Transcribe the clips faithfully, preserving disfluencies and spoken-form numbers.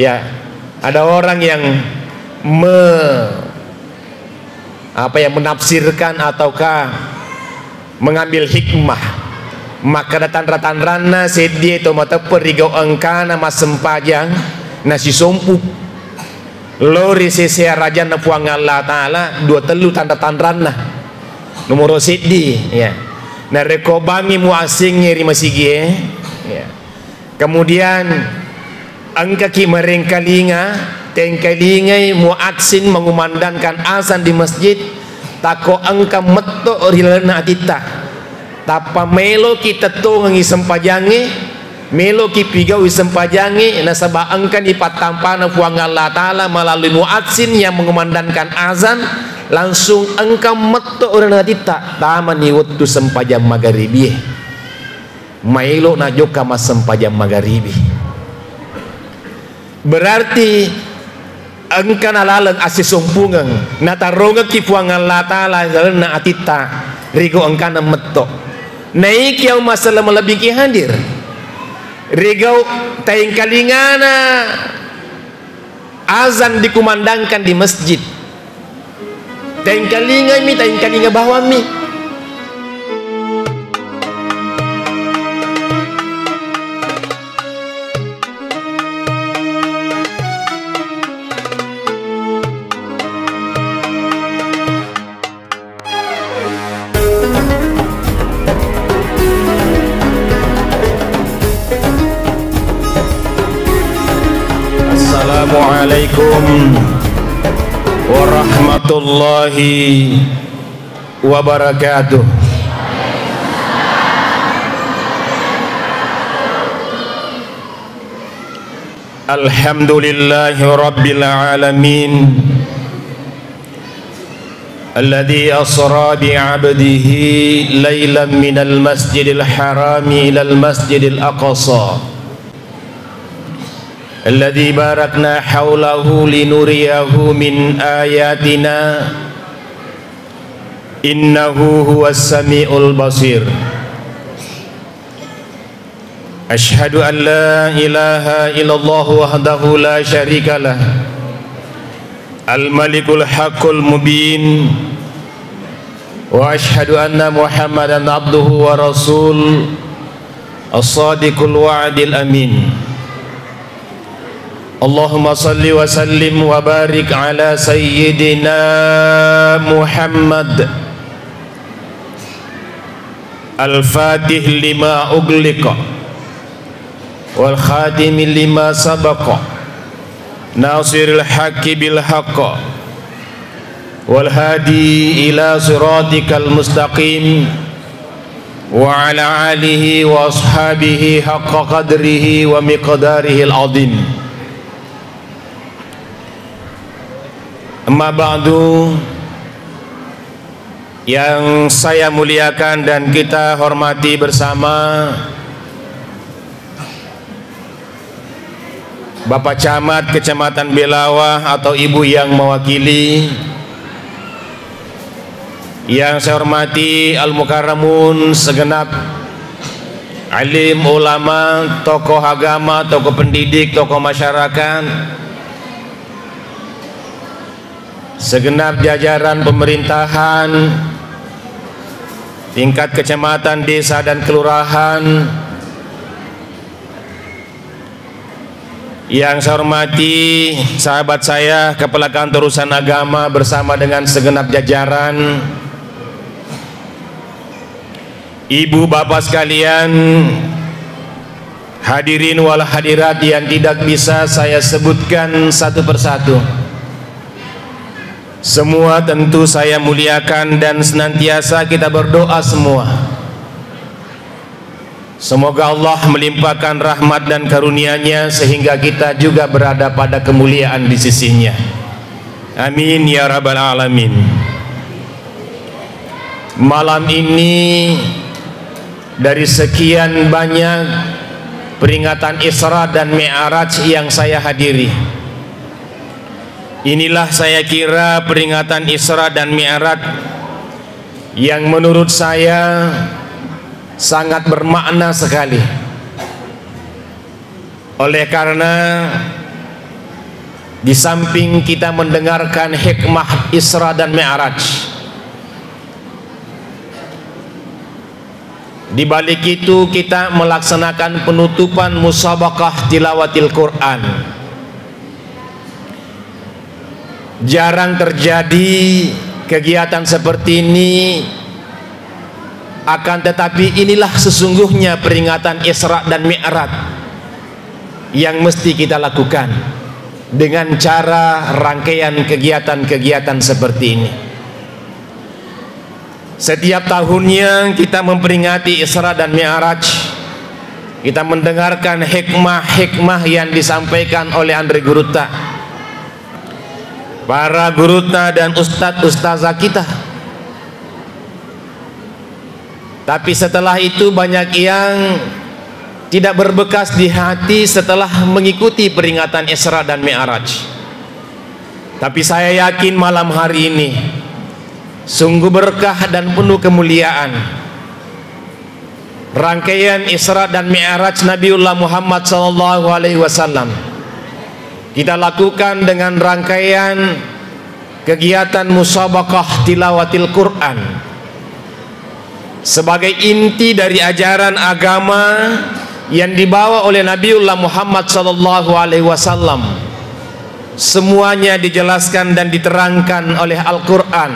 Ya, ada orang yang me-, apa ya, menafsirkan ataukah mengambil hikmah. Makkeda tanra-tanranna seddie to mateppe' rigau engkana massempajang nasisompu lao ri sese arajanna Puang Allah Ta'ala, dua tellu tanra-tanranna. Nomoro seddi, ya. Narekko bangngi muassingnge ri masigie, ya. Kemudian, engkaki marengkalinga, tengkalingai muazzin mengumandangkan azan di masjid, takko engka metto ri lalenna atitta. Tappa meloki tettongengi sempajangnge, meloki pigaui sempajangnge, nasaba engkani pattampana Puang Allah Ta'ala melalui muazzin yang mengumandangkan azan, langsung engka metto ri lalenna atitta, tamani wettu sempajang magaribie. Maelo najokka massempajang magaribi. Berarti engkana laleng assisompungeng, natarongekki Puang Allah Ta'ala lalenna atitta, rigau engkana metto. Naiki au massala malebbiki hadir. Rigau taengkalingana azan dikumandangkan di masjid. Taengkalingaimi, taengkalinga bawammi. Assalamualaikum warahmatullahi wabarakatuh. Alhamdulillahi rabbil alamin. Alladzi asra bi 'abdihi lailan minal masjidil harami ilal masjidil aqsa. Alladzi barakna haulahu linuriyahu min ayatina. Innahu huwas samiul basir. Asyhadu an la ilaha illallah wahdahu la syarikalah, al-malikul haqqul mubin, wa asyhadu anna Muhammadan abduhu wa rasul, as-sadiqul wa'dil amin. Allahumma salli wa sallim wa barik ala sayyidina Muhammad. Al-Fatih lima ughliqa, wal khatimi lima sabaqa, nasiril haqqi bil haqq, wal hadi ila siratikal mustaqim, wa ala alihi wa ashabihi haqqa qadrihi wa miqdarihil azim. Amma ba'du, yang saya muliakan dan kita hormati bersama, Bapak Camat Kecamatan Belawa atau Ibu yang mewakili, yang saya hormati Al-Mukarramun segenap alim ulama, tokoh agama, tokoh pendidik, tokoh masyarakat, segenap jajaran pemerintahan, tingkat kecamatan, desa, dan kelurahan, yang saya hormati sahabat saya, Kepala Kantor Urusan Agama bersama dengan segenap jajaran, Ibu, Bapak sekalian, hadirin wal hadirat yang tidak bisa saya sebutkan satu persatu. Semua tentu saya muliakan dan senantiasa kita berdoa semua. Semoga Allah melimpahkan rahmat dan karunia-Nya sehingga kita juga berada pada kemuliaan di sisinya. Amin ya rabbal alamin. Malam ini, dari sekian banyak peringatan Isra dan Mi'raj yang saya hadiri, inilah saya kira peringatan Isra dan Mi'raj yang menurut saya sangat bermakna sekali. Oleh karena Di samping kita mendengarkan hikmah Isra dan Mi'raj, di balik itu kita melaksanakan penutupan musabaqah tilawatil Quran. Jarang terjadi kegiatan seperti ini, akan tetapi inilah sesungguhnya peringatan Isra dan Mi'raj yang mesti kita lakukan dengan cara rangkaian kegiatan-kegiatan seperti ini. Setiap tahunnya kita memperingati Isra dan Mi'raj, kita mendengarkan hikmah-hikmah yang disampaikan oleh Andre Guruta, para guruta dan ustadz ustazah kita. Tapi setelah itu banyak yang tidak berbekas di hati setelah mengikuti peringatan Isra dan Mi'raj. Tapi saya yakin malam hari ini sungguh berkah dan penuh kemuliaan. Rangkaian Isra dan Mi'raj Nabiullah Muhammad sallallahu alaihi wasallam kita lakukan dengan rangkaian kegiatan musabaqah tilawatil Quran sebagai inti dari ajaran agama yang dibawa oleh Nabiullah Muhammad sallallahu alaihi wasallam. Semuanya dijelaskan dan diterangkan oleh Al-Quran.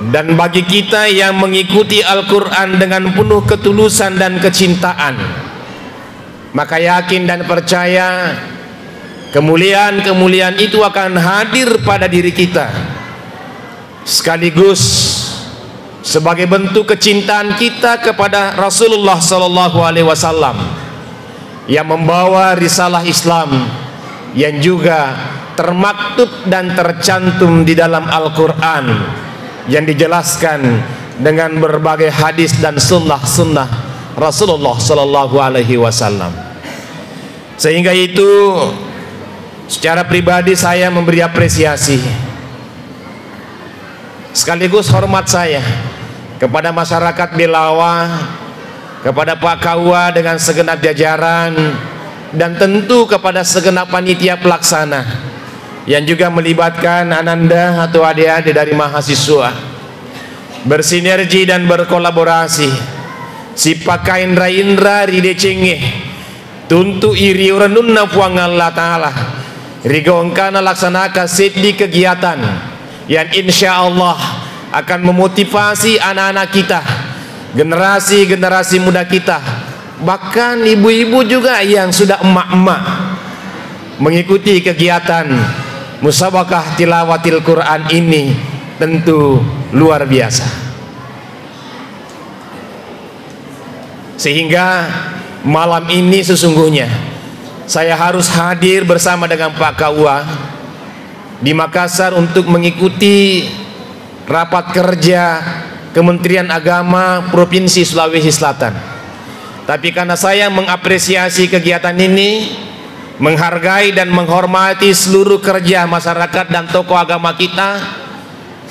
Dan bagi kita yang mengikuti Al-Quran dengan penuh ketulusan dan kecintaan, maka yakin dan percaya kemuliaan-kemuliaan itu akan hadir pada diri kita, sekaligus sebagai bentuk kecintaan kita kepada Rasulullah sallallahu alaihi wasallam yang membawa risalah Islam yang juga termaktub dan tercantum di dalam Al-Quran yang dijelaskan dengan berbagai hadis dan sunnah-sunnah Rasulullah sallallahu alaihi wasallam. Sehingga itu, secara pribadi saya memberi apresiasi sekaligus hormat saya kepada masyarakat Belawa, kepada Pak Kaua dengan segenap jajaran, dan tentu kepada segenap panitia pelaksana yang juga melibatkan ananda atau adik-adik dari mahasiswa, bersinergi dan berkolaborasi, sipakainra-inra ri decengnge, tuntu'i ri urennunna Puang Allah Ta'ala, ri gau engkana laksanaka seddi kegiatan yang insya Allah akan memotivasi anak-anak kita, generasi-generasi muda kita, bahkan ibu-ibu juga yang sudah emak-emak mengikuti kegiatan musabaqah tilawatil Quran ini tentu luar biasa. Sehingga malam ini sesungguhnya saya harus hadir bersama dengan Pak Kaua di Makassar untuk mengikuti rapat kerja Kementerian Agama Provinsi Sulawesi Selatan. Tapi karena saya mengapresiasi kegiatan ini, menghargai dan menghormati seluruh kerja masyarakat dan tokoh agama kita,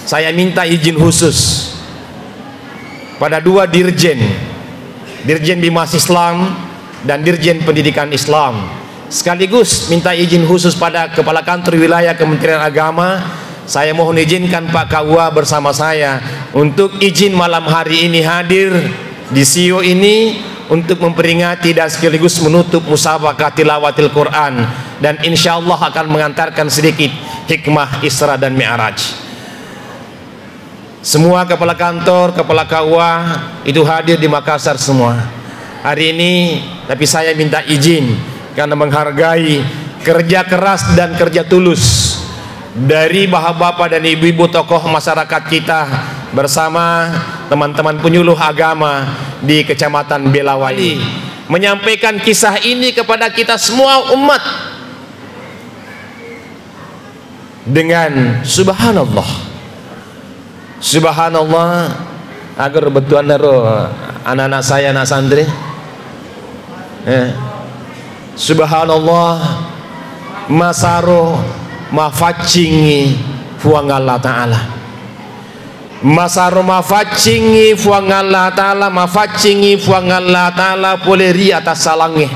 saya minta izin khusus pada dua dirjen, Dirjen Bimas Islam dan Dirjen Pendidikan Islam. Sekaligus minta izin khusus pada Kepala Kantor Wilayah Kementerian Agama, saya mohon izinkan Pak Kaua bersama saya untuk izin malam hari ini hadir di sio ini untuk memperingati dan sekaligus menutup musabaqah tilawatil Quran dan insya Allah akan mengantarkan sedikit hikmah Isra dan Mi'raj. Semua kepala kantor, kepala K U A itu hadir di Makassar semua hari ini, tapi saya minta izin karena menghargai kerja keras dan kerja tulus dari bapak-bapak dan ibu-ibu tokoh masyarakat kita bersama teman-teman penyuluh agama di Kecamatan Belawai, menyampaikan kisah ini kepada kita semua umat dengan subhanallah. Subhanallah, agar betuanna ro anak-anak saya, anak santri. Eh. Subhanallah, masaro mafaccingi Puang Allah Ta'ala. Masaro mafaccingi Puang Allah Ta'ala, mafaccingi Puang Allah Ta'ala pole ri atassalangnge.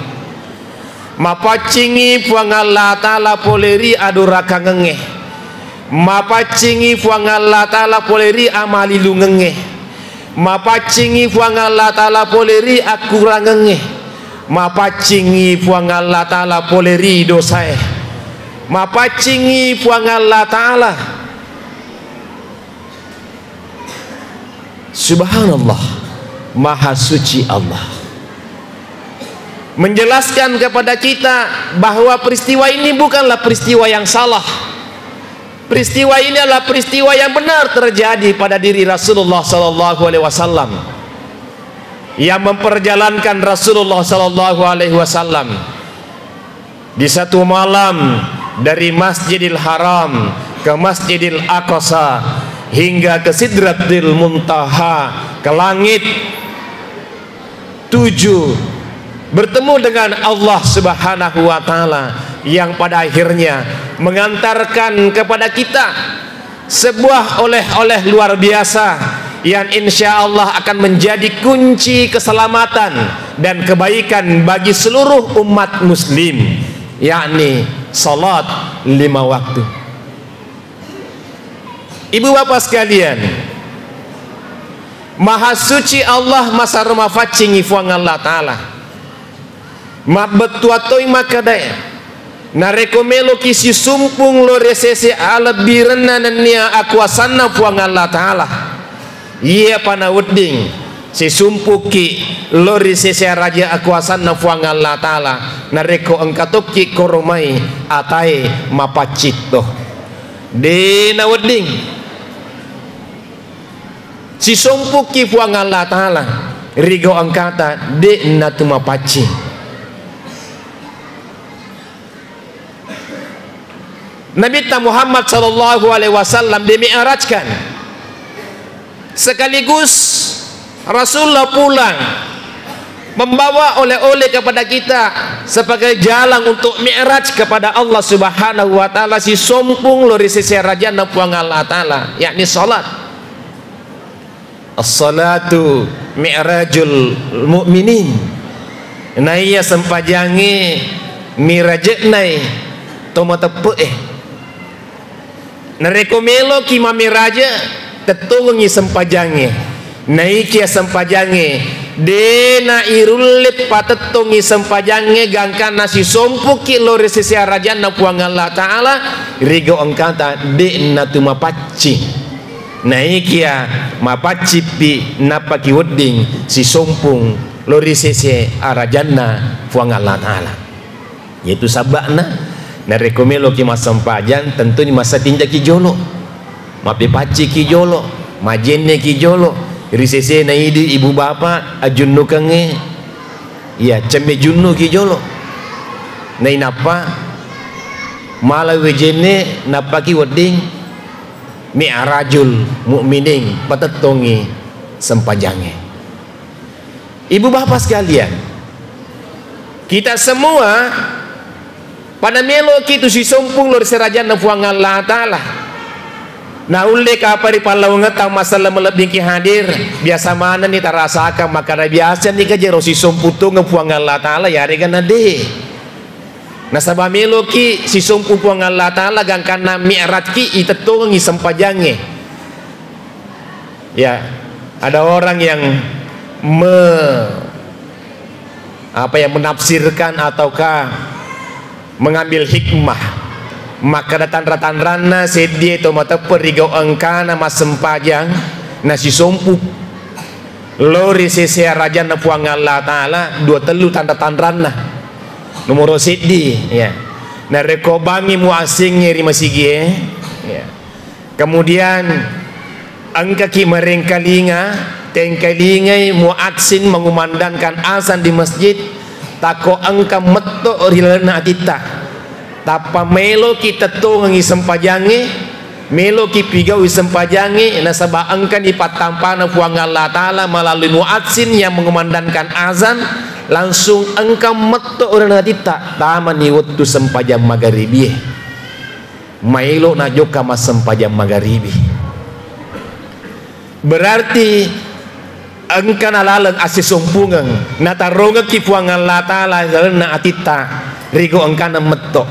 Mapaccingi Puang Allah Ta'ala pole ri adorakangengnge. Mapaccingi Puang Allah Ta'ala pole ri amalilungengnge. Mapaccingi Puang Allah Ta'ala pole ri akkurangengnge. Mapaccingi Puang Allah Ta'ala pole ri dosae. Mapaccingi Puang Allah Ta'ala. Subhanallah, Maha Suci Allah. Menjelaskan kepada kita bahwa peristiwa ini bukanlah peristiwa yang salah. Peristiwa ini adalah peristiwa yang benar terjadi pada diri Rasulullah sallallahu alaihi wasallam. Yang memperjalankan Rasulullah sallallahu alaihi wasallam di satu malam dari Masjidil Haram ke Masjidil Aqsa hingga ke Sidratil Muntaha, ke langit tujuh, bertemu dengan Allah Subhanahu wa Ta'ala, yang pada akhirnya mengantarkan kepada kita sebuah oleh-oleh luar biasa yang insya Allah akan menjadi kunci keselamatan dan kebaikan bagi seluruh umat muslim, yakni salat lima waktu. Ibu bapak sekalian, Maha Suci Allah, masaro mapaccingi Puang Allah Ta'ala. Mabbettuang toi makkedae, narekko meloki sisumpung lao ri sese alebbirenna nennia akuasanna Puang Allah Ta'ala, iyapa nawedding sisumpukki lao ri sese araja akuasanna Puang Allah Ta'ala, narekko engka tokki koromai atae mapaccitto. De nawedding. Sisompukki Puang Allah Ta'ala, rigau engkata, de' natu mapaccing. Nabitta Muhammad sallallahu alaihi wasallam dimi'rajkan. Sekaligus Rasulullah pulang membawa oleh-oleh kepada kita sebagai jalan untuk mi'raj kepada Allah Subhanahu wa Ta'ala, sisompung lao ri sese arajanna Puang Allah Ta'ala, yakni salat. As-salatu mi'rajul mu'minin. Naiya sempajangnge miraje'nai to mateppe'e. Narekko meloki mamiraje, tettongengngi sempajangnge. Naikia sempajangnge de' nairulle patettongngi sempajangnge, gangkanna sisompukki lao ri sese arajanna Puang Allah Ta'ala, rigau engkata de' natu mapaccing. Naikia mapaccippi nappaki wedding sisompung lao ri sese arajanna Puang Allah Ta'ala. Iyatu sabba'na, narekko meloki massempajang, tentuni massatinjaki jolo, mappepacciki jolo, majenneki jolo, ri sesena idi ibu bapa ajunnukengnge, iya, cemme junnuki jolo. Nainappa mala wejenne nappaki wedding mi'rajul mu'minin, patettongngi sempajangnge. Ibu bapak sekalian, kita semua pada meloki tu sisompung lao ri sese arajanna Puang Allah Ta'ala. Naulle kapa ri pallawangetta massala malebbiki hadir, biasa manenni tarasakang makkada biasani kajero sisompung tongeng Puang Allah Ta'ala, yarega na de'. Nasaba meloki sisompung Puang Allah Ta'ala, gangkanna mi'rajki itettongengngi sempajangnge. Ya, ada orang yang me-, apa ya, menafsirkan ataukah mengambil hikmah. Makkada tanra-tanranna seddie to mateppe' rigau engkana massempajang nasisompu lao ri sese arajanna Puang Allah Ta'ala, dua tellu tanra-tanranna. Nomoro seddi, ya. Narekko bangngi muassingnge ri masigie, ya. Kemudian, engkaki marengkalinga, tengkalingai muazzin mengumandangkan azan di masjid, tako engka metto ri lalenna atitta. Tappa meloki tettongengngi sempajangnge, meloki pigaui sempajangnge, nasaba engkani pattampana Puang Allah Ta'ala melalui muazzin yang mengumandangkan azan, langsung engka metto ri lalenna atitta, tamani wettu sempajang magaribie. Maelo najokka massempajang magaribi. Berarti engkana laleng assisompungeng, natarongekki Puang Allah Ta'ala ri lalenna atitta. Rigau engkana metto.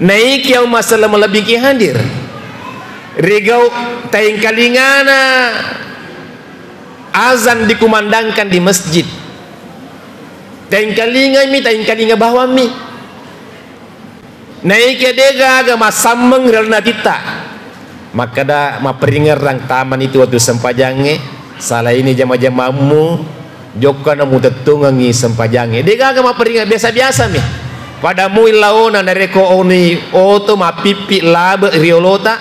Naiki au masalah malebbiki hadir. Rigau taengkalingana azan dikumandangkan di masjid. Taengkalingami, taengkalinga bawammi. Naiki degaga massammeng ri lalenna atitta. Makkeda, "Mapparingerrang tamani tu wettu sempajangnge, salaini jama-jamammu, jokkana mutettungengngi sempajangnge." Degaga mapparingeng, biasa-biasami. Pada mui laona narekko oni oto mappippi labe ri olota,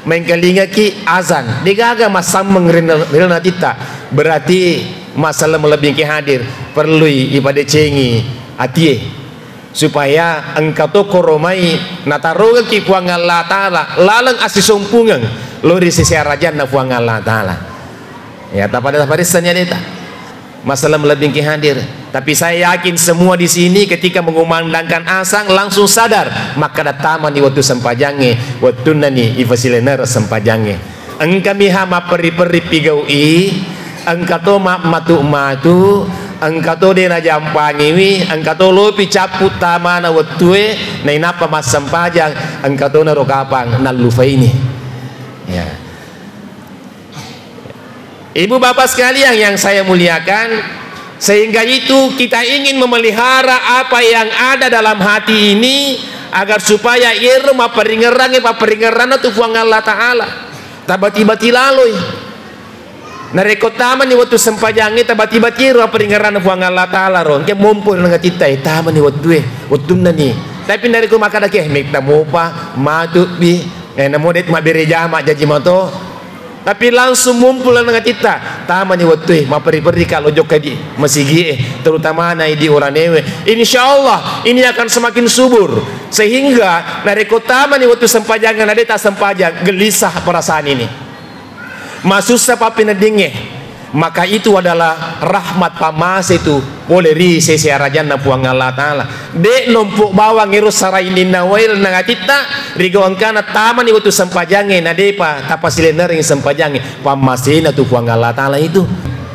maengkalingaki azan. Degaga massammeng ri, ri lalenna atitta. Berarti masalah malebbiki hadir, perlui ipadecengi atie. Supaya engka to koromai natarongekki Puang Allah Ta'ala laleng assisompungeng lao ri sese arajanna Puang Allah Ta'ala. Ya, tapada taparessani aleta. Masalah malebbiki hadir. Tapi saya yakin semua di sini ketika mengumandangkan azan langsung sadar, makkeda tamani wettu sempajangnge, wettunnani ifasilenere sempajangnge. Engkamiha mapperri-perri pigau'i, engka to ma-, matu-matu, engka to de najampangiwi, engka to lopi cappu tamana wettue, nainappa massempajang, engka to naro kapang nallufaini. Ya. Ibu bapak sekalian yang saya muliakan, sehingga itu kita ingin memelihara apa yang ada dalam hati ini, agar supaya iyero mapparingerrangnge, mapparingerranna tu Puang Allah Ta'ala. Tabati-bati laloi. Narekko tamani wettu sempajangnge, tabati-bati ro apparingerranna Puang Allah Ta'ala ro. Engka mompo ri atitta, eh, tamani wettue, wettunnani. Tapi narekko makkadaki, eh, metta mopa, matubbi, eh, namo de mabbere jama jaji mato. Tapi langsung mompo ri atitta, tamani wettue, mapperri-perri ka lo jokka di masigie, terutamana di oranewe. Insya Allah, ini akan semakin subur. Sehingga narekko tamani wettu sempajangnge, na de tassempajang, gelisah perasaan ini. Masussa pappeneddingnge, maka itu adalah rahmat pammase tu pole ri sese arajanna Puang Allah Ta'ala. De nompo bawang ero sarainninna wae lalenna atitta, rigau engkana tamani wettu sempajangnge, na depa tapasilennereng sempajangnge, pammasena tu Puang Allah Ta'ala itu.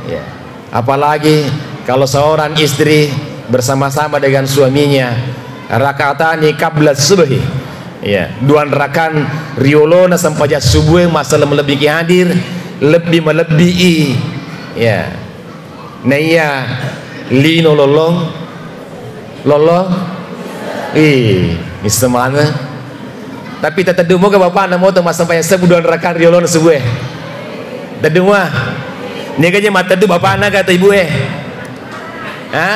Ya. Apalagi kalau seorang istri bersama-sama dengan suaminya, rakatani qabla subhi. Ya, dua rakan riolona sempajang subuh, masalah melebbiki hadir, lebbi malebbii. Ya. Naiya lino lollong, lollong. Ih, misseng maneng. Tapi tateddu moga bapakna moto massempajang sebbu dua rakan riolona subuh e. Teddu mua. Niga je mateddu bapakna ka atau ibu e? Ha?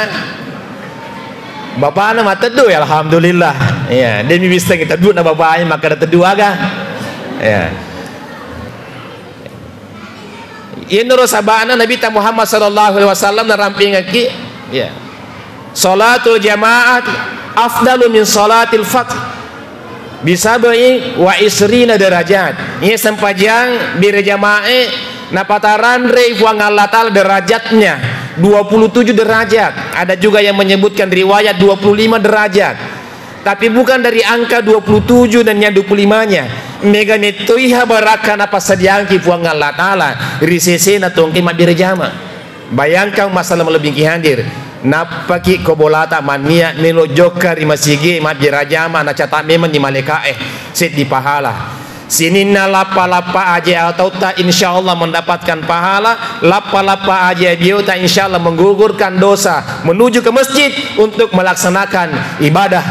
Bapakna mateddu, ya alhamdulillah. Iya, demi bisa kita dua na bapaknya maka ada teddu aga. Ya. Iyanaro saba'na Nabitta Muhammad sallallahu alaihi wasallam narampingekki, ya. Salatul jama'at afdalu min salatil fadh bisab'i wa isrina darajat. Iya sempajang berjamaah napataranrei Puang Allah Ta'ala derajatnya dua puluh tujuh derajat. Ada juga yang menyebutkan riwayat dua puluh lima derajat. Tapi bukan dari angka dua puluh tujuh dan yang dua puluh lima-nya. Mega mettoiha barakka napassadiangki Puang Allah Ta'ala ri sesena tongke mabbere jama. Bayangkan masalah melebbiki hadir. Nappaki ko bolata mannia melo jokka ri masigi mabbere jama, nacata memang di malaika'e seddi pahala. Sininna lappa-lappa aje atautta, insya Allah mendapatkan pahala. Lappa-lappa aje biota, insya Allah menggugurkan dosa. Menuju ke masjid untuk melaksanakan ibadah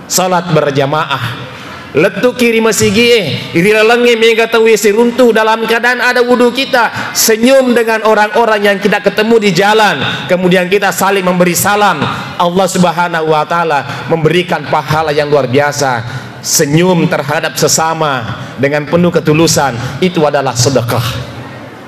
salat berjamaah. Lettuki ri masigie, ri lalengnge mega tauwe siruntuh dalam keadaan ada wudu kita, senyum dengan orang-orang yang kita ketemu di jalan, kemudian kita saling memberi salam. Allah Subhanahu wa Ta'ala memberikan pahala yang luar biasa. Senyum terhadap sesama dengan penuh ketulusan, itu adalah sedekah.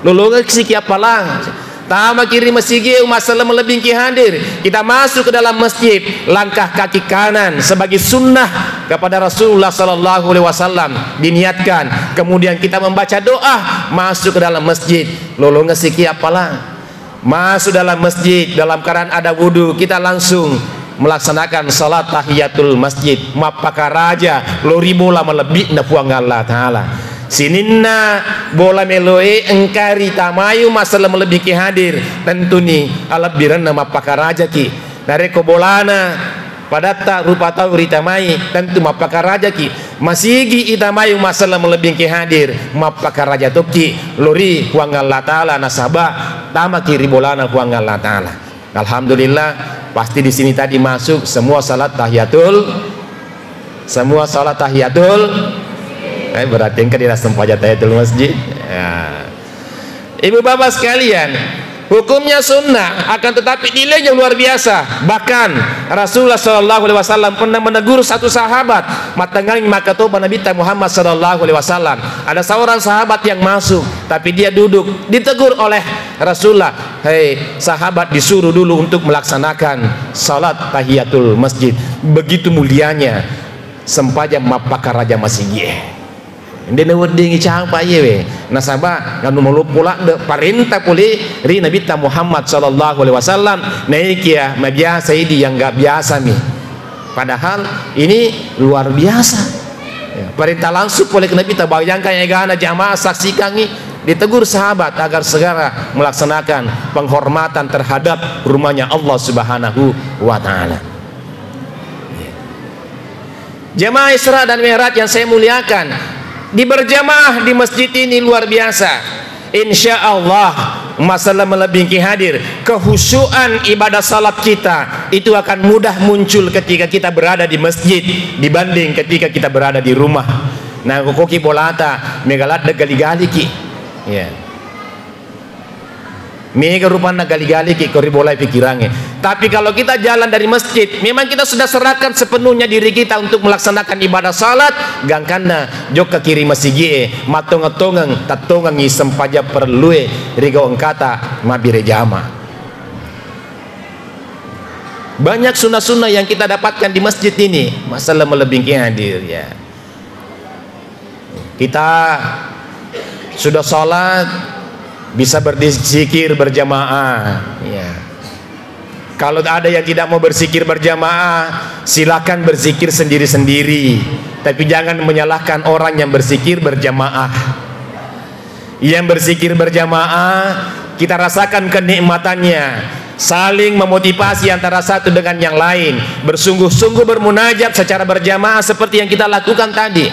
Lolongeng siki appalang. Tamaki ri masigi, masalah melebbingki hadir. Kita masuk ke dalam masjid, langkah kaki kanan sebagai sunnah kepada Rasulullah sallallahu alaihi wasallam diniatkan. Kemudian kita membaca doa, masuk ke dalam masjid. Lolongeng siki appalang. Masuk dalam masjid dalam keadaan ada wudu, kita langsung melaksanakan salat tahiyatul masjid, mappakaraja lori bola malebbi'na Puang Allah Ta'ala. Sininna bola meloe engka ritamayu masalah malebbiki hadir, tentuni alebbirenna mappakarajaki. Narekko bolana Padatta rupa tau ritamai, tentu mappakarajaki. Masigi itamai umma selleng malebbingki hadir, mappakaraja tokki lori Puang Allah Ta'ala, nasaba tamaki ri bolana Puang Allah Ta'ala. Alhamdulillah, pasti di sini tadi masuk semua salat tahiyatul, semua salat tahiyatul. Eh, berarti engka di sempajang tahiyatul masjid. Ya. Ibu bapak sekalian, hukumnya sunnah, akan tetapi nilainya luar biasa. Bahkan Rasulullah Shallallahu Alaihi Wasallam pernah menegur satu sahabat, mattengngangi makkatoba Nabitta Muhammad Shallallahu Alaihi Wasallam. Ada seorang sahabat yang masuk, tapi dia duduk, ditegur oleh Rasulullah, "Hei sahabat, disuruh dulu untuk melaksanakan salat tahiyatul masjid." Begitu mulianya sempajang mappakaraja masigi. De'na weddingngi capa iyewe, nasaba nanu maloppo ladde parenta pole ri Nabitta Muhammad Shallallahu Alaihi Wasallam. Naikia mabiasa idi yang nggak biasa mi, padahal ini luar biasa. Ya, perintah langsung pole ke Nabitta, bayangkan egana jamaah saksikangi, ditegur sahabat agar segera melaksanakan penghormatan terhadap rumahnya Allah Subhanahu wa Ta'ala. Jamaah Isra dan Mi'raj yang saya muliakan, di berjamaah di masjid ini luar biasa. Insya Allah, masalah melebihi hadir, kehusuan ibadah salat kita itu akan mudah muncul ketika kita berada di masjid dibanding ketika kita berada di rumah. Nah, koki bolata, mega ladde gali-galiki. Ya. Mega rupanna gali-galiki ko ribolai pikirangnge. Tapi kalau kita jalan dari masjid, memang kita sudah serahkan sepenuhnya diri kita untuk melaksanakan ibadah salat, gangkanna jokka kiri masigie, mattongeng-tongeng, tattongengi sempajang perlue rigau engkata mabbere jama. Banyak sunnah-sunnah yang kita dapatkan di masjid ini. Masalah melebihi hadir, ya. Kita sudah sholat, bisa berzikir berjamaah. Ya. Kalau ada yang tidak mau berzikir berjamaah, silakan berzikir sendiri-sendiri. Tapi jangan menyalahkan orang yang berzikir berjamaah. Yang berzikir berjamaah, kita rasakan kenikmatannya. Saling memotivasi antara satu dengan yang lain. Bersungguh-sungguh bermunajat secara berjamaah seperti yang kita lakukan tadi.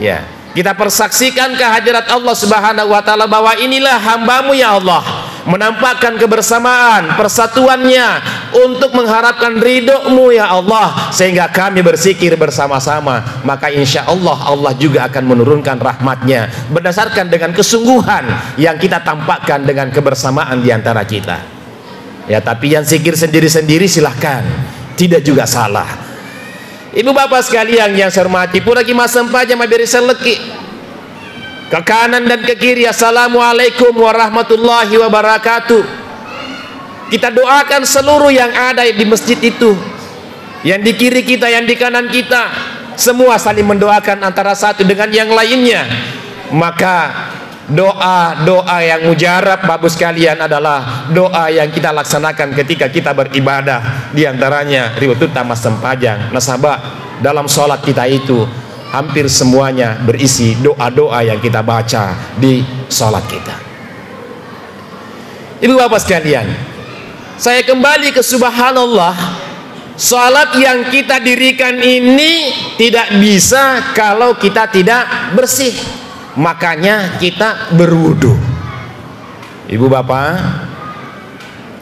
Ya, kita persaksikan kehadirat Allah Subhanahu wa Ta'ala bahwa inilah hambamu, ya Allah, menampakkan kebersamaan, persatuannya untuk mengharapkan ridhomu, ya Allah, sehingga kami berzikir bersama-sama. Maka insya Allah, Allah juga akan menurunkan rahmatnya berdasarkan dengan kesungguhan yang kita tampakkan dengan kebersamaan di antara kita. Ya, tapi yang zikir sendiri-sendiri silahkan, tidak juga salah. Ibu bapak sekalian yang saya hormati, puraki massempajang mabbere selleki ke kanan dan ke kiri, "Assalamualaikum warahmatullahi wabarakatuh." Kita doakan seluruh yang ada di masjid itu, yang di kiri kita, yang di kanan kita, semua saling mendoakan antara satu dengan yang lainnya. Maka doa-doa yang mujarab, Bapak Ibu sekalian, adalah doa yang kita laksanakan ketika kita beribadah, di antaranya ri wettu tama sempajang. Nasaba dalam sholat kita itu hampir semuanya berisi doa-doa yang kita baca di sholat kita. Ibu bapak sekalian, saya kembali ke subhanallah, sholat yang kita dirikan ini tidak bisa kalau kita tidak bersih. Makanya kita berwudu. Ibu bapak,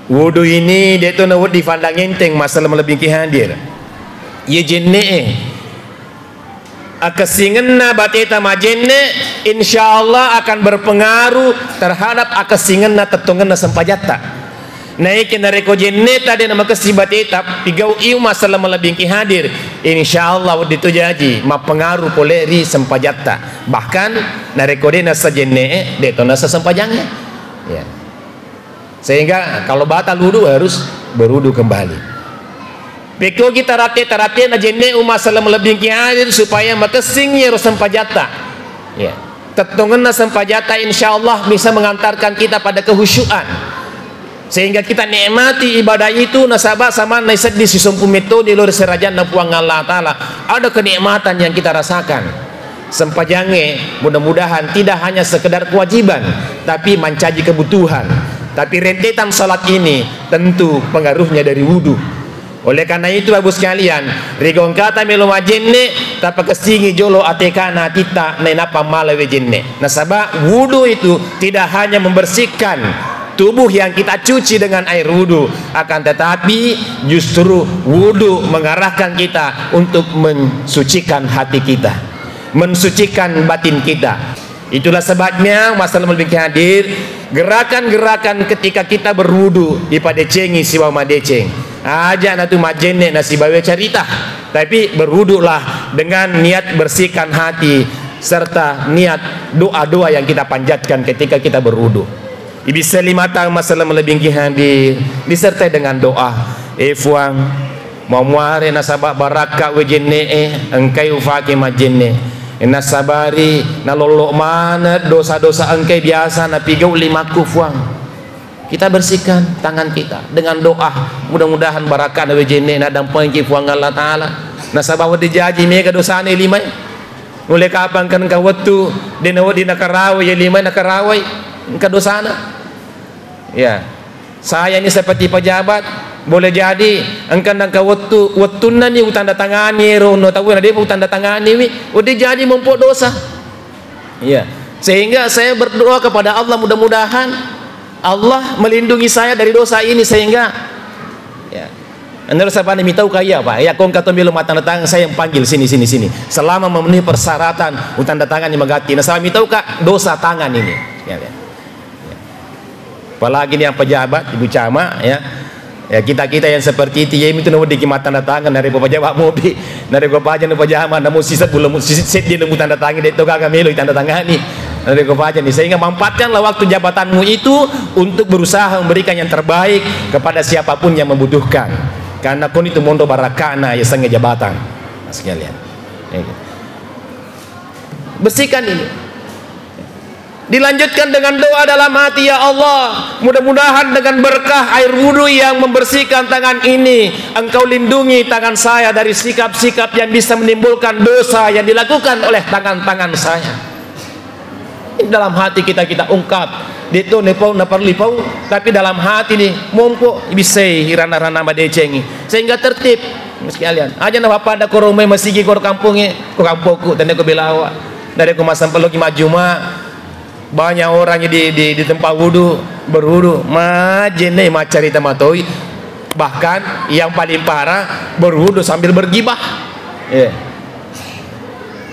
wudu ini de'to nawedding fandang enteng masalah malebbingki hadir. Iye jenne'e, akessingenna bateta majenne, insya Allah akan berpengaruh terhadap akessingenna tettongenna sempajatta. Naiki narekko jenneta de namakessing bateta, pigau iu masalah malebbingki hadir, insya Allah wedding to jaji mappengaruh pole ri sempajatta. Bahkan narekko de nasa jenne'e, de to nasa sempajangnge. Ya. Sehingga kalau batal wudu harus berwudu kembali. Pekko kita rate-, tarate na jenne umma selleng malebbingki hadir supaya makessing iyaro sempajatta. Ya. Tettongenna sempajatta insya Allah bisa mengantarkan kita pada kehusyuan. Sehingga kita nikmati ibadah itu nasaba samanna isedding sisompu metto di lori serajanna Puang Allah Ta'ala. Ada kenikmatan yang kita rasakan. Sempajangnge mudah-mudahan tidak hanya sekedar kewajiban, tapi mancaji kebutuhan. Tapi rentetan salat ini tentu pengaruhnya dari wudu. Oleh karena itu, Bapak Ibu sekalian, rigaukata melo majenne, tapakessingi jolo atekana atitta, nainappa mala wejenne. Nasaba wudu itu tidak hanya membersihkan tubuh yang kita cuci dengan air wudu, akan tetapi justru wudu mengarahkan kita untuk mensucikan hati kita, mensucikan batin kita. Itulah sebabnya, masalah lebih hadir, gerakan-gerakan ketika kita berwudu, ipadecengi sibawa madeceng. Aja natu majenne nasibawa carita, tapi berwudulah dengan niat bersihkan hati serta niat doa-doa yang kita panjatkan ketika kita berwudu. Ibissa lima taung masalah lebih hadir disertai dengan doa. Eh Fuang, Mamuare nasaba barakka wejenne'e, engkai ufake majenne. Nasabari nalollo maneng dosa-dosa engkai biasa napigau limakku, Fuang. Kita bersihkan tangan kita dengan doa. Mudah-mudahan barakkana wejenne'e nadampengiki Fuang Allah Ta'ala. Nasaba wedding jaji mega dosana limae. Nulle kapang kan engka wettu, de nawedding nakarawai, ya limae nakarawai, engka dosana. Ya. Saya ini seperti pejabat, boleh jadi engka nangka wettu, wettunnani utanda tangani ero onno tauwe, na depa utanda tanganiwi, wedding jadi mompo dosa. Iya. Sehingga saya berdoa kepada Allah, mudah-mudahan Allah melindungi saya dari dosa ini, sehingga, ya. Menurut saya, Pak, mitau kaya, Pak. Ya, kong kato melo matanda tangan, saya yang panggil sini, sini, sini. Selama memenuhi persyaratan utanda tangani magatti. Nah, saya mitau ka dosa tangan ini. Ya, ya. Apalagi ini yang pejabat, Ibu Camat, ya. Ya, kita-kita yang seperti itu, ya, itu nawedding ki matanda tangan, narekko pejabat mopi, narekko paja nu pajama, namu sisa bulan, sisa seddi namu tanda tangan, de to gaga melo tanda tangani. Narekko paja ni, sehingga manfaatkanlah waktu jabatanmu itu untuk berusaha memberikan yang terbaik kepada siapapun yang membutuhkan. Karena kon itu mondo barakana ya sengaja jabatan. Nah, sekalian. Ya, gitu. Bersihkan ini. Dilanjutkan dengan doa dalam hati, "Ya Allah, mudah-mudahan dengan berkah air wudhu yang membersihkan tangan ini, Engkau lindungi tangan saya dari sikap-sikap yang bisa menimbulkan dosa yang dilakukan oleh tangan-tangan saya." Ini dalam hati kita, kita ungkap. De'to nepau, naparlu pau, tapi dalam hati ni, mompo, bisai, rana-rana madecengi. Sehingga tertib, sekalian. Aja na pada korong mai masigi koro kampongnge, ko kampokku, tanda ko belawa. Dari ko masang perlu ki majuma, banyak orang di, di, di tempat wudhu, berwudhu, majenne maccarita matoi. Bahkan yang paling parah, berwudhu sambil bergibah. Iya.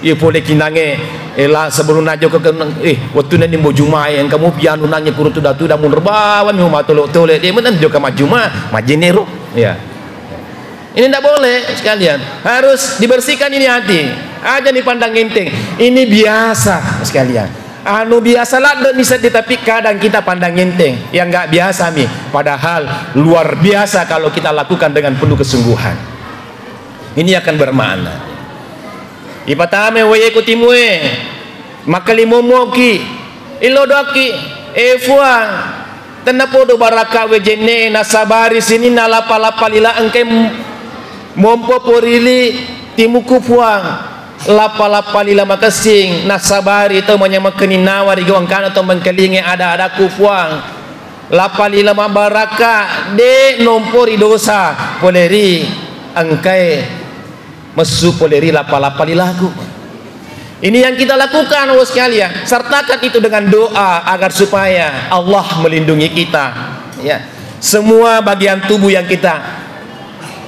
Iya pole kinange, ela sebelum najo ke kenang, eh, waktu nani mau juma, yang kamu pianu nange kurutu datu damun rebawan, mau matolo tole, dia menang jo kama juma, majenne ro. Iya. Ini ndak boleh, sekalian. Harus dibersihkan ini hati. Aja dipandang enteng. Ini biasa, sekalian. Anu biasa ladde ni seddi, tapi kadang kita pandang enteng. Yang nggak biasa mi. Padahal luar biasa kalau kita lakukan dengan penuh kesungguhan. Ini akan bermakna. Ipatame wae ku timue, makkalimommoki, illodoakki, "Eh Fuang, tennapodo barakka wejenne nasabari sininna lappa-lappa lila engkai m-, mompo porili timuku Fuang. Lappa-lappa lila makessing nasabari tau manyamekkeninnawa ri gau engkana tau mengkalinge ada-adakku Fuang. Lappa lila mabbarakka, de nompo ri dosa pole ri engkae messu pole ri lappa-lappa lilaku." Ini yang kita lakukan, Bapak sekalian. Sertakan itu dengan doa agar supaya Allah melindungi kita. Ya. Semua bagian tubuh yang kita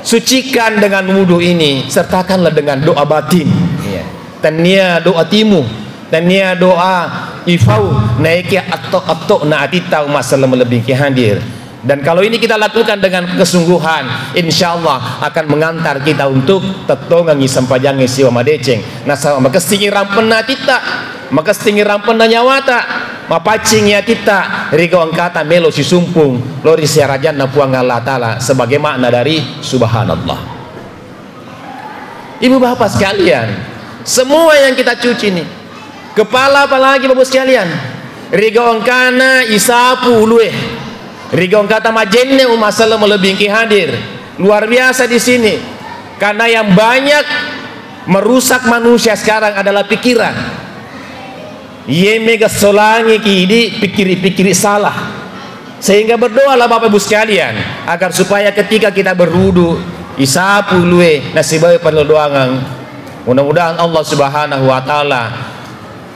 sucikan dengan wudhu ini, sertakanlah dengan doa batin. Ya. Tennia doa timu, tennia doa ifau, naekia atto-atto na atitta umat selleng lebih ki hadir. Dan kalau ini kita lakukan dengan kesungguhan, insya Allah akan mengantar kita untuk tettongengi sempajangnge siwa madeceng. Nasaba makessingi rampenna atitta, makessingi rampenna nyawata, mapaccingi atitta, ri gau engkata melo sisumpung, lo ri siarajanna Puang Allah Ta'ala, sebagai makna dari subhanallah. Ibu bapak sekalian, semua yang kita cuci nih, kepala apalagi Bapak sekalian, ri gau engkana isapu ulue, ri gau engkata majenne umat selleng lebih ki hadir. Luar biasa di sini. Karena yang banyak merusak manusia sekarang adalah pikiran. Iye mega solangi ki idi pikkiri-pikkiri salah. Sehingga berdoalah Bapak Ibu sekalian, agar supaya ketika kita berwudu, Isapu luwe, nasibawa perlu doangang. Mudah-mudahan Allah Subhanahu wa Ta'ala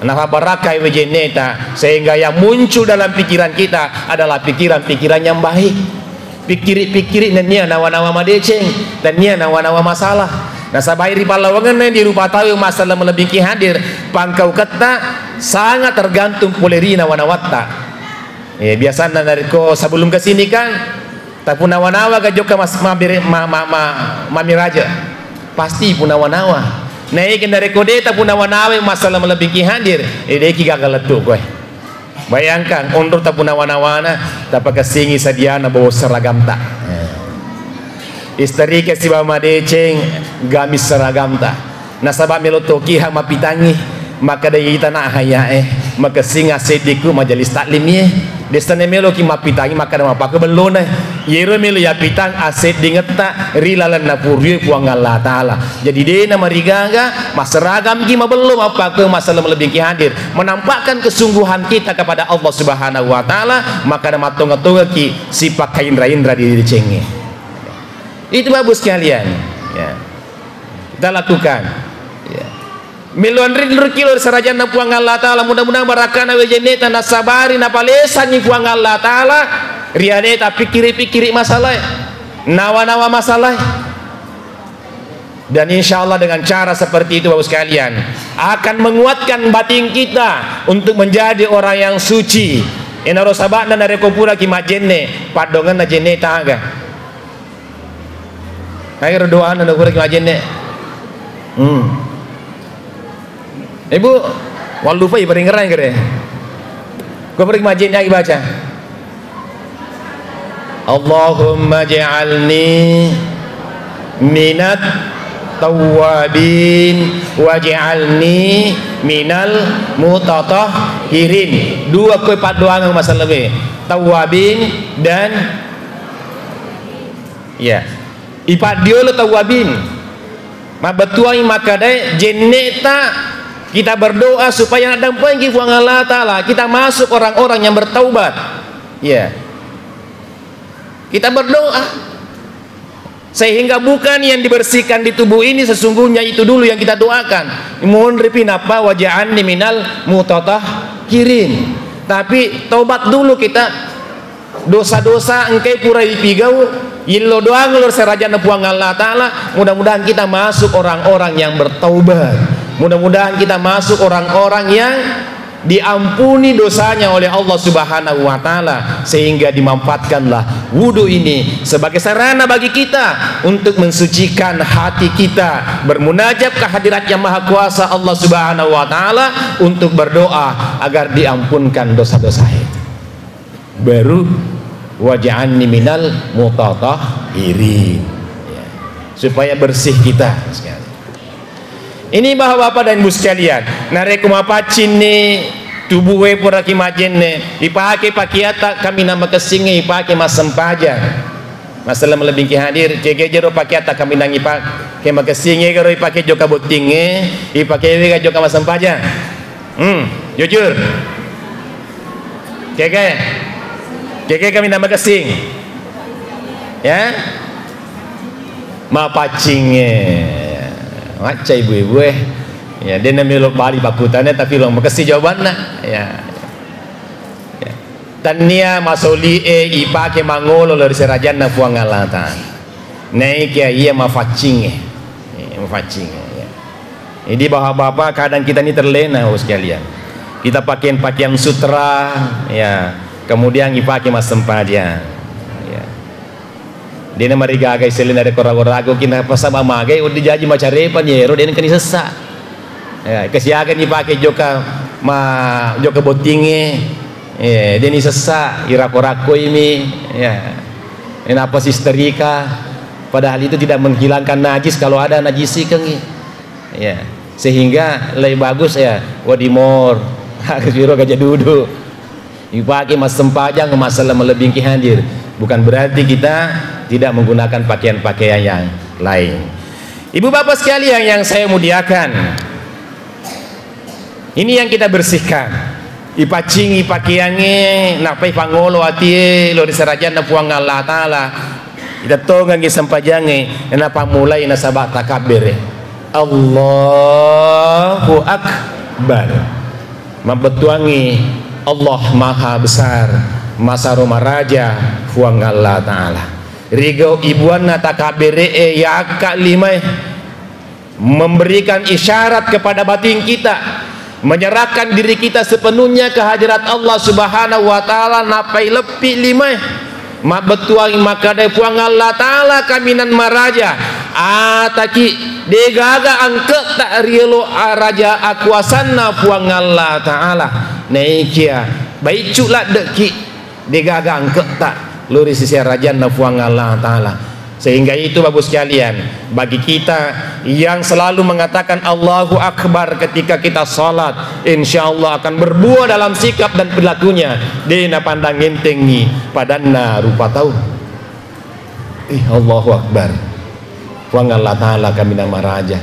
nafabarakkai wejenneta, sehingga yang muncul dalam pikiran kita adalah pikiran-pikiran yang baik. Pikkiri-pikkiri nennia nawa-nawa madeceng, nennia nawa-nawa masalah. Nasabai ri pallawangenna di rupa tau masalah melebbiki hadir, pangkauketta sangat tergantung pole ri nawa-nawatta. Eh, biasanna narekko sebelum ke sini kan, tapunawa-nawa ga jokka mas-, mabere-, ma-, ma-, ma-, mamiraja. Pasti punawa-nawa. Naiki narekko de tapunawa-nawa masalah melebbiki hadir, eh, deki gaga lettu koe. Bayangkan, onro tapunawa-nawana, tapakessingi sadiana bawa seragamta. Eh. Isterike sibawa madeceng, gamis seragamta. Nasaba melo tokiha mapitangngi, makkeda ita na hayae, makessing aseddiku majelis taklim ye. Dessana meloki mapitangngi, makkeda mapake bellona. Yero melo yapitang aseddingetta ri lalenna purue Puang Allah Ta'ala. Jadi dena marigaga, masseragamki mabello mappake masalah melebbiki hadir. Menampakkan kesungguhan kita kepada Allah Subhanahu wa Ta'ala, makkeda mattonga-tongaki sipakkainra-inra ri decengnge. Itu Bapak Ibu sekalian. Ya. Kita lakukan. Ya. Melo anrinruki lao ri serajanna Puang Allah Ta'ala, mudah-mudahan barakana wejenneta nasabari napalesangi Puang Allah Ta'ala, rialeta pikkiri-pikkiri masalah, nawa-nawa masalah. Dan insya Allah dengan cara seperti itu, Bapak sekalian, akan menguatkan batin kita untuk menjadi orang yang suci. Enaro saba'na narekko puraki majenne, paddongenna jenne taga. Akhir doana na puraki majenne. Hmm. Ibu, wallupai paringerang kere. Ko puraki majenne agi baca. Allahumma ja'alni minat tawwabin waj'alni minal mutatahhirin. Dua koe paddoangeng masalah be. Tawwabin dan Iya. Ipaddiolo tawwabin. Mabbattuangi makkedae, jenne'ta kita berdoa supaya naddampengki Puang Allah Ta'ala, kita masuk orang-orang yang bertaubat. Iya. Kita berdoa. Sehingga bukan yang dibersihkan di tubuh ini sesungguhnya itu dulu yang kita doakan. Monripi nappa waja'alni minal mutatahhirin. Tapi taubat dulu kita. Dosa-dosa engkai pura ipigau, illo doang lo serajanna Puang Allah Ta'ala. Mudah-mudahan kita masuk orang-orang yang bertaubat. Mudah-mudahan kita masuk orang-orang yang diampuni dosanya oleh Allah Subhanahu wa Ta'ala, sehingga dimanfaatkanlah wudhu ini sebagai sarana bagi kita untuk mensucikan hati kita, bermunajat ke hadirat Yang Maha Kuasa Allah Subhanahu wa Ta'ala, untuk berdoa agar diampunkan dosa-dosa itu. Baru waj'alni minal mutatahhirin. Ya. Supaya bersih kita sekali. Ini, Bapak-bapak dan Ibu sekalian, narekko mapaccinni tubuhe puraki majenne, ipake pakeatta kaminang makessingnge, ipake massempajang. Masalah malebbingki hadir, kege jero pakeatta kaminang ipake makessingnge, garo ipake jokka bottingnge, ipake wega jokka massempajang. Hmm, jujur. Keke. Keke kami nama kessing. Ya. Mapaccingnge. Macca ibu-ibu eh. Ya, dena melo bali pakkutane tapi lo makessing jawabanna. Ya. Ya. Tannia masoli e ipake mangolo lo ri serajanna Puang Allah Ta'ala. Naekia iya mafaccingnge. Iya, mafaccingnge, ya. Jadi, bapak-bapak, kadang kita ini terlena, Bapak sekalian. Kita pakaian-pakaian sutra, ya, kemudian ipake massempajang. Ya. Dena marigaga iselena rekko ragu-ragu, kina pasaba magai, udah jaji macarepa, nyero, dena kani sessa. Ya, kesiaga ni pake jokka ma-, jokka bottingnge, eh, deni sessa, irako-rakoimi, ya. Enapa sisterika, padahal itu tidak menghilangkan najis kalau ada najis ikengi. Ya. Sehingga lebih bagus ya, wadimor, harus biro gajah duduk. Ipake massempajang, masalah malebbingki hadir. Bukan berarti kita tidak menggunakan pakaian-pakaian yang lain. Ibu bapak sekalian yang saya muliakan, ini yang kita bersihkan. Ipaccingi pakeangnge, nappai pangolo atie, lo ri serajanna Puang Allah Ta'ala. Itettongengngi sempajangnge, napammulai nasaba takabbere. Allahu Akbar. Mabbettuangngi Allah Maha Besar, Masaro Maraja, Puang Allah Ta'ala. Rigau ibuanna takabbere'e yakka limae. Memberikan isyarat kepada batin kita, menyerahkan diri kita sepenuhnya ke hadirat Allah Subhanahu wa Ta'ala, nappai leppi limae. Mabbettuang makkeda Puang Allah Ta'ala, kaminang maraja, ataki, degaga angke'ta riolo araja akuasanna Puang Allah Ta'ala. Naikia baiccu ladde'ki, degaga angke'ta lo ri sisi arajanna Puang Allah Ta'ala. Sehingga itu, Bapak Ibu sekalian, bagi kita yang selalu mengatakan Allahu Akbar ketika kita salat, insya Allah akan berbuah dalam sikap dan perilakunya. De napandang entengngi padanna rupa tau. Ih, Allahu Akbar. Puang Allah Ta'ala kaminang maraja.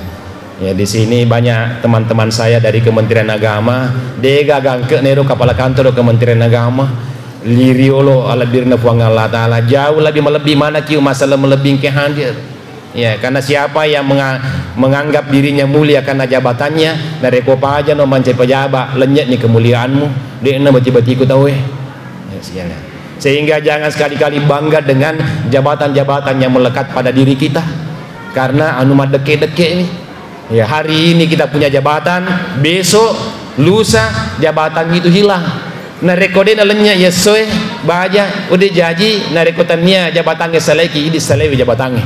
Ya, di sini banyak teman-teman saya dari Kementerian Agama, degaga angke'na ero kepala kantor Kementerian Agama. Liriolo alebbirna Puang Allah Ta'ala, jauh lebih melebbi manaki masalah melebbi engke hadir. Ya, karena siapa yang menga-, menganggap dirinya mulia karena jabatannya, narekko pajano mancaji pejabat, lennye'ni kemuliaanmu, de'na bati-batiku tauwe. Ya, siana. Sehingga jangan sekali-kali bangga dengan jabatan-jabatan yang melekat pada diri kita. Karena anu maddekke-dekke ini. Ya, hari ini kita punya jabatan, besok, lusa, jabatan itu hilang. Narekko de nalennye yessoe, baja, ude jaji, narekko tania jabatangnge salaiki, idi salaiwi jabatangnge.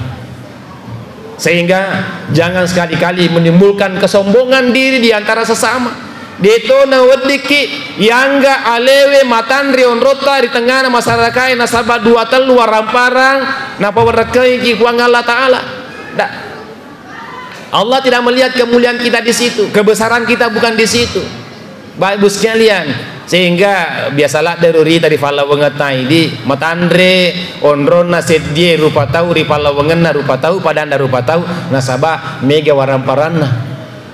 Sehingga jangan sekali-kali menimbulkan kesombongan diri di antara sesama. Deto naweddikki yangga alewe matanre onrotta ri tengngana masyarakae nasaba dua tellu waramparang napawerekkeiki Puang Allah Ta'ala. Ndak. Allah tidak melihat kemuliaan kita di situ, kebesaran kita bukan di situ. Bapak Ibu sekalian, sehingga biasalah darurita ri pallawangenna idi, matanre onronna seddie rupa tau ri pallawangenna rupa tau, padanna rupa tau, nasaba mega waramparanna.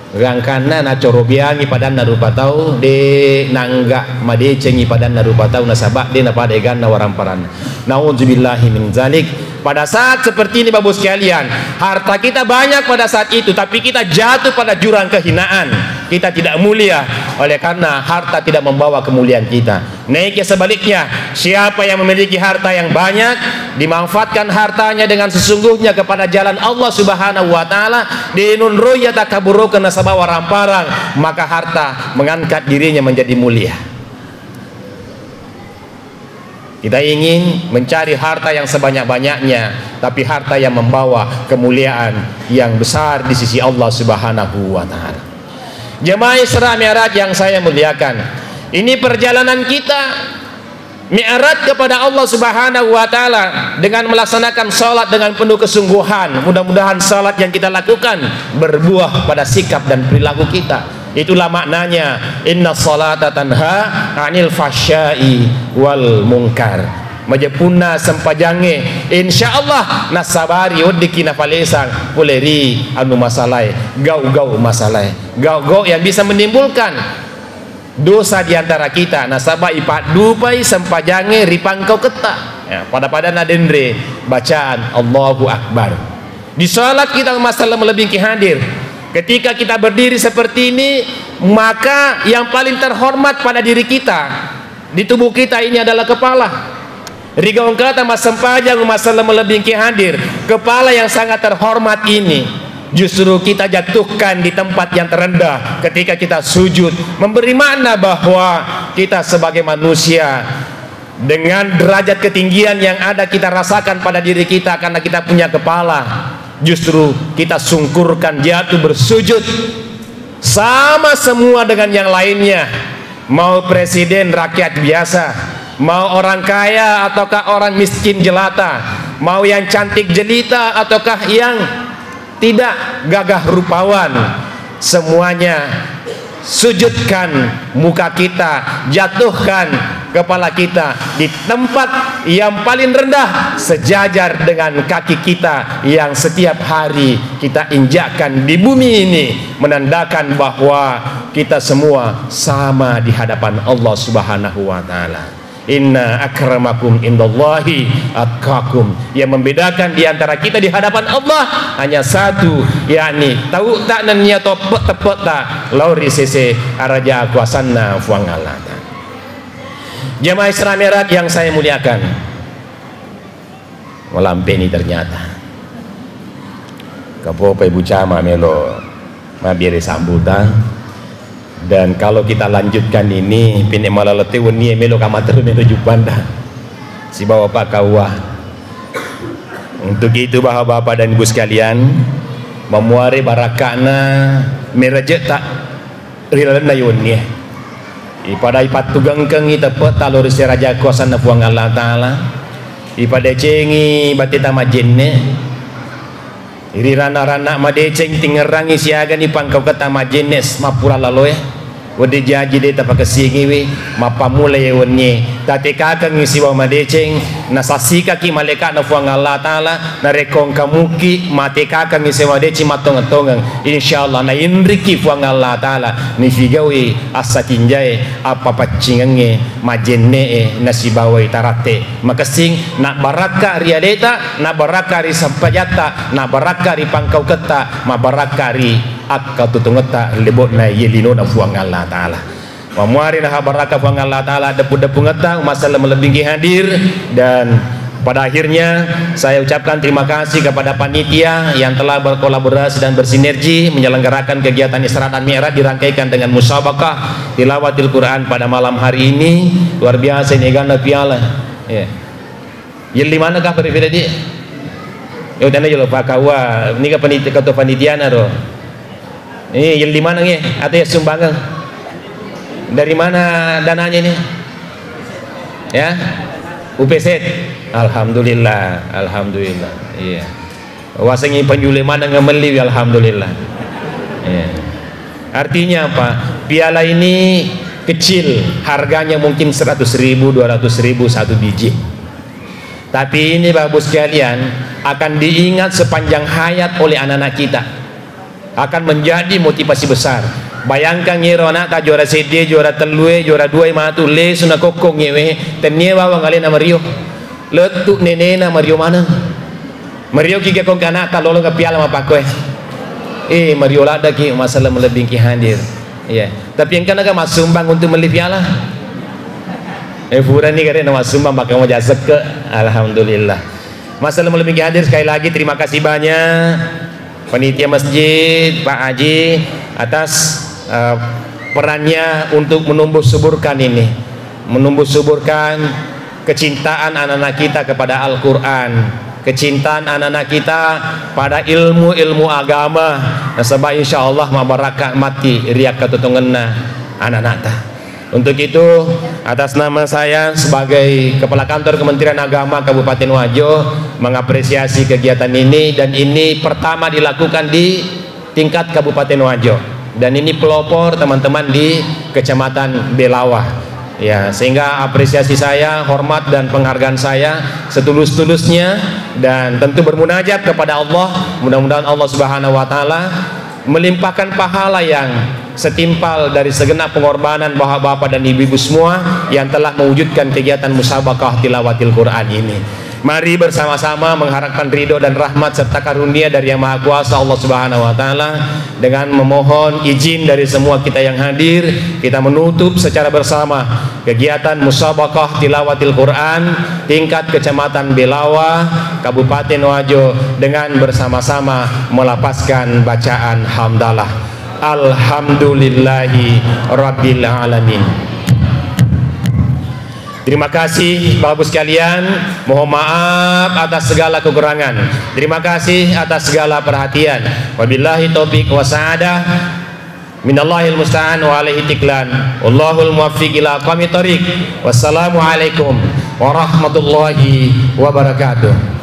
Gangkanna nacorobiangi padanna rupa tau, de nangga madecengi padanna rupa tau, nasaba de napada eganna waramparanna. Nauzubillahi min zalik. Pada saat seperti ini, Bapak Ibu sekalian, harta kita banyak pada saat itu, tapi kita jatuh pada jurang kehinaan. Kita tidak mulia oleh karena harta tidak membawa kemuliaan kita. Naiknya sebaliknya, siapa yang memiliki harta yang banyak, dimanfaatkan hartanya dengan sesungguhnya kepada jalan Allah Subhanahu wa Ta'ala, denonroi atakkaburukenna nasaba waramparang, maka harta mengangkat dirinya menjadi mulia. Kita ingin mencari harta yang sebanyak-banyaknya, tapi harta yang membawa kemuliaan yang besar di sisi Allah Subhanahu wa Ta'ala. Jemaah Isra Mi'raj yang saya muliakan, ini perjalanan kita Mi'raj kepada Allah Subhanahu wa Ta'ala dengan melaksanakan salat dengan penuh kesungguhan. Mudah-mudahan salat yang kita lakukan berbuah pada sikap dan perilaku kita. Itulah maknanya, "Inna salata tanha 'anil fahsya'i wal munkar." Majeppunna sempajangnge, insya Allah nassabari weddikki nafalesang pole ri anu masalae, gau-gau masalae. Gau-gau yang bisa menimbulkan dosa di antara kita, nasaba ipaddupai sempajangnge ri pangkauketta. Ya, pada-pada nadenre bacaan Allahu Akbar. Di salat kita masalah melebihi hadir. Ketika kita berdiri seperti ini, maka yang paling terhormat pada diri kita, di tubuh kita ini adalah kepala. Rigaung kata massempajang masalah melebihi hadir, kepala yang sangat terhormat ini justru kita jatuhkan di tempat yang terendah ketika kita sujud, memberi makna bahwa kita sebagai manusia dengan derajat ketinggian yang ada kita rasakan pada diri kita karena kita punya kepala, justru kita sungkurkan jatuh bersujud sama semua dengan yang lainnya. Mau presiden rakyat biasa, mau orang kaya ataukah orang miskin jelata, mau yang cantik jelita ataukah yang tidak gagah rupawan, semuanya sujudkan muka kita, jatuhkan kepala kita di tempat yang paling rendah sejajar dengan kaki kita yang setiap hari kita injakkan di bumi ini, menandakan bahwa kita semua sama di hadapan Allah Subhanahu wa Ta'ala. Inna akramakum indallahi atqakum. Yang membedakan di antara kita di hadapan Allah hanya satu, yakni tau'ta nennia toppe'-teppe'ta lao ri sese araja kuasanna Fuang Allah Ta'ala. Jamaah Isra Mi'raj yang saya muliakan, malampeni ternyata. Kapopa Ibu Cama melo mabbere sambutan. Dan kalau kita lanjutkan ini, pine malalete wennie melo kamateru melo jubbanda. Sibawa pakkaua. Untuk itu, Bapak-bapak dan Ibu sekalian, mamuare barakka'na merajeta ri lalenna wennie. Ipada ipattugengkengngi teppe'ta lao ri seraja kuasanna Fuang Allah Ta'ala. Ipadecengi bateta majenne. Ri rana-rana madeceng tingngerangngi siagani pangkauketta majenne mappura laloe. Wedding jaji de' tapakessingiwi, mappammula ye wennie. Tatekakengngi sibawa madeceng, nasassikaki malaeka'na Fuang Allah Ta'ala, narekko engka muki matekakengngi sibawa madeceng mattongeng-tongeng. Insyaallah nainriki Fuang Allah Ta'ala, nifigaui assatinjae, appapaccingengnge, majenne'e, nasibawai taratte. Makessing, nabbarakka ri aleta, nabbarakka ri sempajatta, nabbarakka ri pangkauketta, mabbarakka ri akkatutungetta lebo'na ye linona Fuang Allah Ta'ala. Mamuari naha barakka Fuang Allah Ta'ala deppu-deppungetta, umma selleng malebbingki hadir, dan pada akhirnya saya ucapkan terima kasih kepada panitia yang telah berkolaborasi dan bersinergi menyelenggarakan kegiatan Isra dan Mi'raj dirangkaikan dengan musabaqah tilawatil Quran pada malam hari ini. Luar biasa ini, egana piala. Ya. Yelli maneng ka pere-pere di? Yo, tena jolo pakkaua, niga paniti-, ketua panitiana ro. Ini yelli maneng ye, atau ya sumbangan? Dari mana dananya ini? Ya? U P Z. Alhamdulillah, alhamdulillah. Iya. Wasengi penjule maneng melli, alhamdulillah. Iya. Artinya apa? Piala ini kecil, harganya mungkin seratus ribu, dua ratus ribu satu biji. Tapi ini, Bapak Ibu sekalian, akan diingat sepanjang hayat oleh anak-anak kita. Akan menjadi motivasi besar. Bayangkan, ero anakta juara seddi, juara tellue, juara duai matu lesu nakokkong ewe, tennia bawang alena mario. Lettu nenena mario maneng. Mario ki gakong anakta lolong ke piala mappakkoe. Eh, mario laddaki, masalah malebbingki hadir. Iya. Tapi engka naga massumbang untuk melli piala? Eh, furani kare na massumbang, maka mau jasekke. Alhamdulillah. Masalah malebbingki hadir, sekali lagi terima kasih banyak panitia masjid, Pak Haji, atas, eh, perannya untuk menumbuh suburkan ini, menumbuh suburkan kecintaan anak-anak kita kepada Al-Quran, kecintaan anak-anak kita pada ilmu-ilmu agama. Nasaba insya Allah mabarakka matti riakkatutongenna anak-anakta. Untuk itu, atas nama saya sebagai Kepala Kantor Kementerian Agama Kabupaten Wajo mengapresiasi kegiatan ini, dan ini pertama dilakukan di tingkat Kabupaten Wajo. Dan ini pelopor teman-teman di Kecamatan Belawa. Ya, sehingga apresiasi saya, hormat dan penghargaan saya setulus-tulusnya, dan tentu bermunajat kepada Allah. Mudah-mudahan Allah Subhanahu wa Ta'ala melimpahkan pahala yang setimpal dari segenap pengorbanan bapak-bapak dan ibu-ibu semua yang telah mewujudkan kegiatan musabaqah tilawatil Quran ini. Mari bersama-sama mengharapkan ridho dan rahmat serta karunia dari Yang Maha Kuasa, Allah Subhanahu wa Ta'ala, dengan memohon izin dari semua kita yang hadir, kita menutup secara bersama kegiatan musabaqah tilawatil Quran tingkat Kecamatan Belawa, Kabupaten Wajo, dengan bersama-sama melafazkan bacaan hamdalah. Alhamdulillahi Rabbil Alamin. Terima kasih, Bapak Ibu sekalian. Mohon maaf atas segala kekurangan. Terima kasih atas segala perhatian. Wabillahi taufik wa sa'adah. Minallahil musta'an wa alaihi tiklan. Wallahul muwaffiq ila aqwamit thariq. Wassalamualaikum warahmatullahi wabarakatuh.